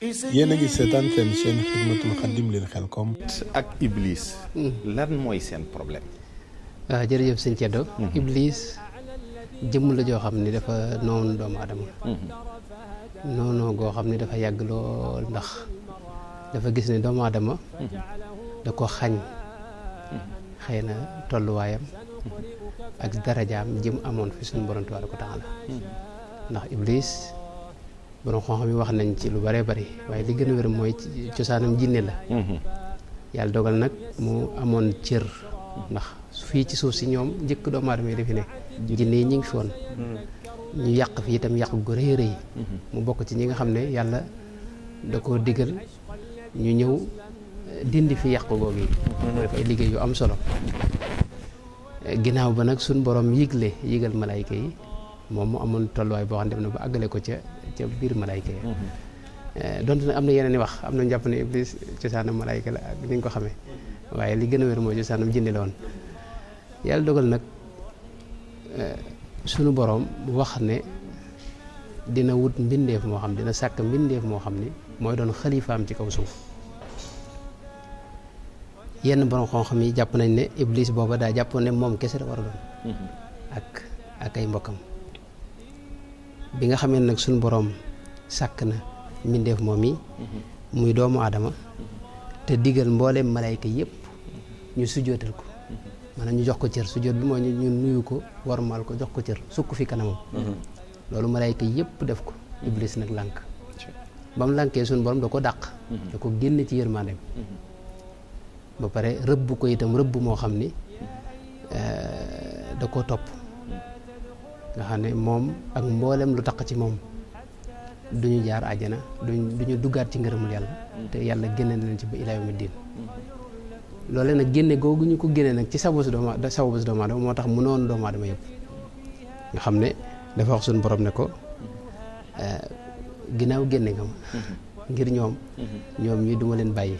yéen a ngi seetaan seen chaîne Xidmatul Xadim lil Xelcom ak Iblis. lan mooy seen problème. waaw jërëjëf sëñ Ceddo. Iblis jëmm la joo xam ni dafa noonu doomu aadama. noonu goo xam ni dafa yàgg lool ndax dafa gis ne doomu aadama da ko xañ xëy na tolluwaayam ak darajaam jëm amoon fi suñu borom tabaaraka wa taala ndax Iblis borom xam-xam yi wax nañ ci lu bëree bëri waaye li gën a wér mooy cosaanam jinne la. yàlla dogal nag mu amoon cër ndax fii ci suuf si ñoom njëkk doomu aadama yi dafi ne jinne yi ñu ngi fi woon ñu yàq fi itam yàq gu rëy rëy mu bokk ci ñi nga xam ne yàlla da koo digal ñu ñëw dindi fi yàq googu yi def ay liggéey yu am solo ginnaaw ba nag suñ borom yëgal malaayka yi moom mu amoon tolluwaay boo xam ne dem na ba àggale ko ca biir malaayka yi donte nag am na yeneen i wax am na jàpp ne Iblis cosaanam malaayka la ak ni nga ko xamee waaye li gën a wér mooy cosaanam jinne la woon yàlla dogal nag sunu borom wax ne dina wut mbindeef moo xam dina sàkk mbindeef moo xam ni mooy doon xalifaam ci kaw suuf yenn borom xam-xam yi jàpp nañ ne Iblis booba daa jàppoon ne moom kese la war a doon ak ay mbokkam bi nga xamee nag sunu borom sàkk na mbindeef moom yi muy doomu aadama te digal mbooleem malayka yëpp ñu sujjootal ko maanaam ñu jox ko cër sujjoot bi mooy ñu nuyu ko warmal ko jox ko cër sukk fi kanamam loolu malayka yëpp def ko Iblis nag lànk ba mu lànkee suñu borom da ko dàq da ko génn ci yërmandeem ba pare rëbb ko itam rëbb moo xam ni da ko topp nga xam ne moom ak mboolem lu taq ci moom duñu jaar àjjana duñu duggaat ci ngërëmul yàlla te yàlla génne na leen ci ba ilaa yawmi diin loole nag génne googu ñu ko génne nag ci sababu doomu aadama moo tax mu noonu doomu aadama yëpp nga xam ne dafa wax suñu borom ne ko ginnaaw génne nga ma ngir ñoom ñi duma leen bàyyi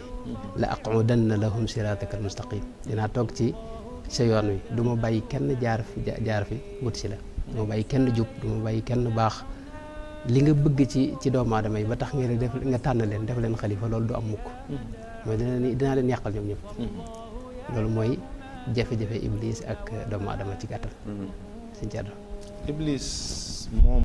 la aqudanna lahum siratakal mustaqim dinaa toog ci sa yoon wi du ma bàyyi kenn jaar fi wut si la du ma bàyyi kenn jub du ma bàyyi kenn baax li nga bëgg ci doomu aadama yi ba tax nga tànn leen def leen xalifa loolu du am mukk mooy dinaa leen yàqal ñoom ñëpp loolu mooy jafe-jafe Iblis ak doomu aadama ci gàttal sëñ Thierno Iblis moom